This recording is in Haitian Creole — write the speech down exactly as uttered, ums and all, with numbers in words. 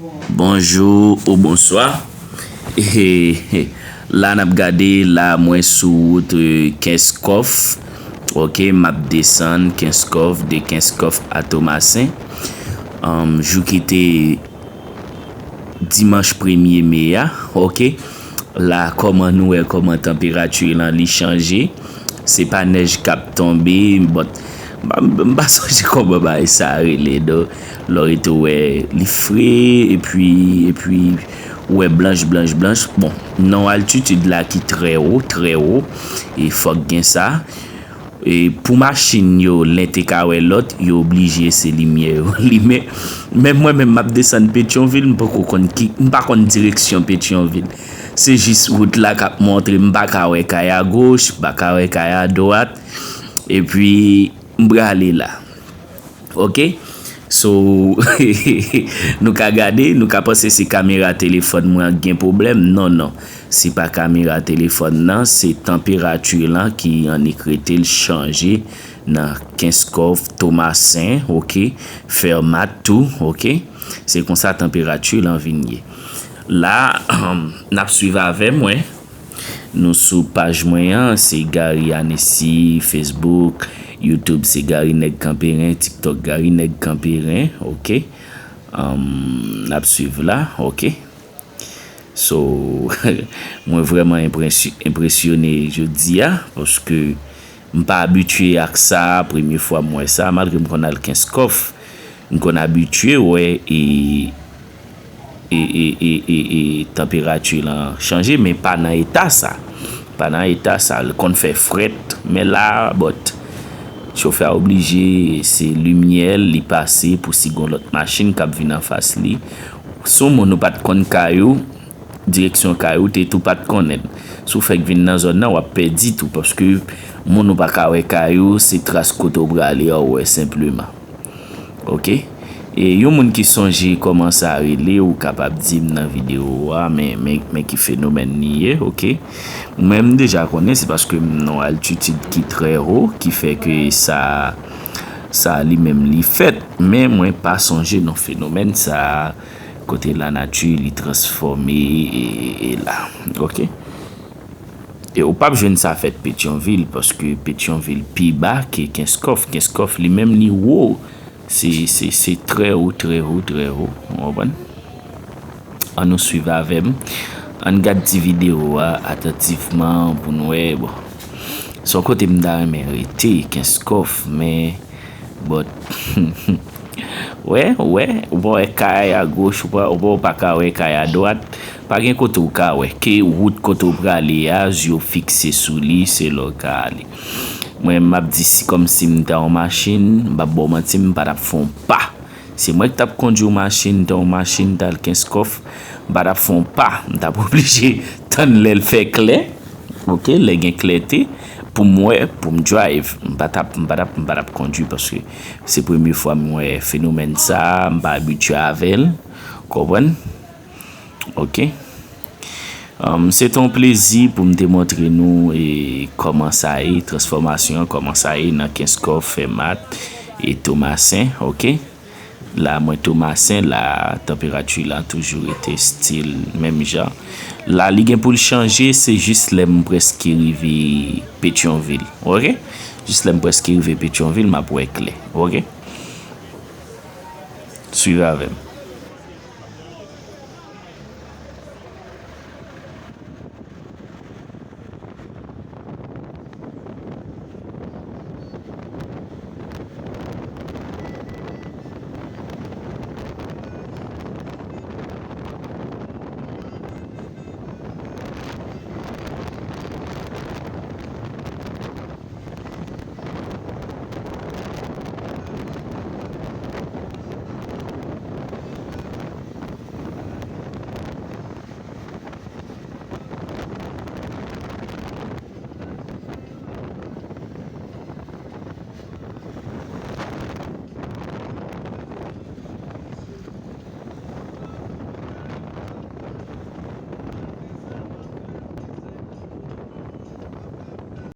Bonjou ou bonswa. La n ap gade la mwen sou wout, eh, Kenskòf. Ok, m ap desann Kenskòf, de Kenskòf a Tomasen. Anm, jou ki te dimanch premye me a, ok. La, kòman nou wè kòman tanperati lan li chanje. Se pa nèj k ap tonbe, but m pa, m pa sonje kòman bagay sa rele, non. Lè w rete w wè li fre, epi, epi, ou wè blanch, blanch, blanch. Bon, nan yon altitid la ki trè wo, trè wo, e fòk gen sa. E pou machin yo, len te ka wè lòt, yo oblije se limyè yo limen. Men mwen menm, m ap desann Petyonvil, m poko konn ki, m pa konn direksyon Petyonvil. Se jis wout la k ap montre m, m pa ka wè kay agoch, m pa ka wè kay adwat. Epi, m prale la. Ok? So, nou ka gade, nou ka panse se kamera telefòn mwen an k gen pwoblèm. Non, non. Se pa kamera telefòn nan, se tanperati lan ki annik rete l chanje nan Kenskòf, Tomasen, ok? Fèmat tou, ok? Se konsa tanperati lan vin ye. La, n ap swiv avè mwen. Nou sou paj mwen an, se Gary Anesi, Facebook, YouTube, se Gary Nèg Kanperen, TikTok, Gary Nèg Kanperen, ok? Anm, n ap swiv la, ok? So, mwen vrèman enpresy-, enpresyone jodi a, paske m pa abitye ak sa, premye fwa m wè sa, malgre m konn al Kenskòf, m konn abitye wè e e, e, e, e, e tanperati lan chanje, men pa nan eta sa. Pa nan eta sa. L konn fè frèt, men la, but, chofè a oblije, se limyè l, li pase pou si gon lòt machin k ap vin anfas li. Si w moun ou pa t konn kay ou, direksyon kay ou, te tou pa t konnen l. Si w fèk vin nan zòn nan, w ap pèdi tou, paske moun ou pa ka wè kay ou, se tras kote w prale a w wè senpleman. Ok? E yon moun ki sonje kòman sa rele, ou kapab di m nan videyo a, men, men, men ki fenomèn li ye, ok? Mwen, m deja konnen, se paske m nan yon altitid ki trè wo, ki fè ke sa, sa li menm li fèt. Men mwen pa sonje nan fenomèn sa, kote lanati li transfòme e, e la. Ok? E ou p ap jwenn sa fèt Petyonvil, paske Petyonvil pi ba ke Kenskòf. Kenskòf li menm li wo. Se, se, se trè wo, trè wo, trè wo. Ou konprann? Ann nou swiv avè m. Ann gad ti videyo a atantivman pou n wè, bon. Se yon kote m ta renmen rete, Kenskòf, men, but, wè, wè, ou pa wè kay agoch, ou pa, ou pa, ou pa ka wè kay adwat. Pa gen kote ou ka wè. Ke wout kote ou prale a, zye w fikse sou li, se la w ka ale. Mwen, m ap di, si kòmsi m ta yon machin, m p ap ba w manti, m pa t ap fè yon pa. Se mwen ki t ap kondwi yon machin, m ta yon machin, m t al Kenskòf, m pa t ap fè yon pa. M t ap oblije tann lè l fè klè, ok, lè gen klète, pou m wè, pou m drive. M pa t ap, m pa t ap, m pa t ap kondwi paske se premye fwa m wè fenomèn sa a, m pa abitye avè l, konprann? Ok. Anm, se te yon plezi pou m te montre nou e kòman sa ye, transfòmasyon an, kòman sa ye nan Kenskòf, Fèmat e Tomasen, ok? La, mwen Tomasen, la, tanperati la toujou rete still menm jan. La, li gen pou l chanje, se jis lè m prèske rive Petyonvil, ok? Jis lè m prèske rive Petyonvil, m ap wè klè, ok? Swiv avè m.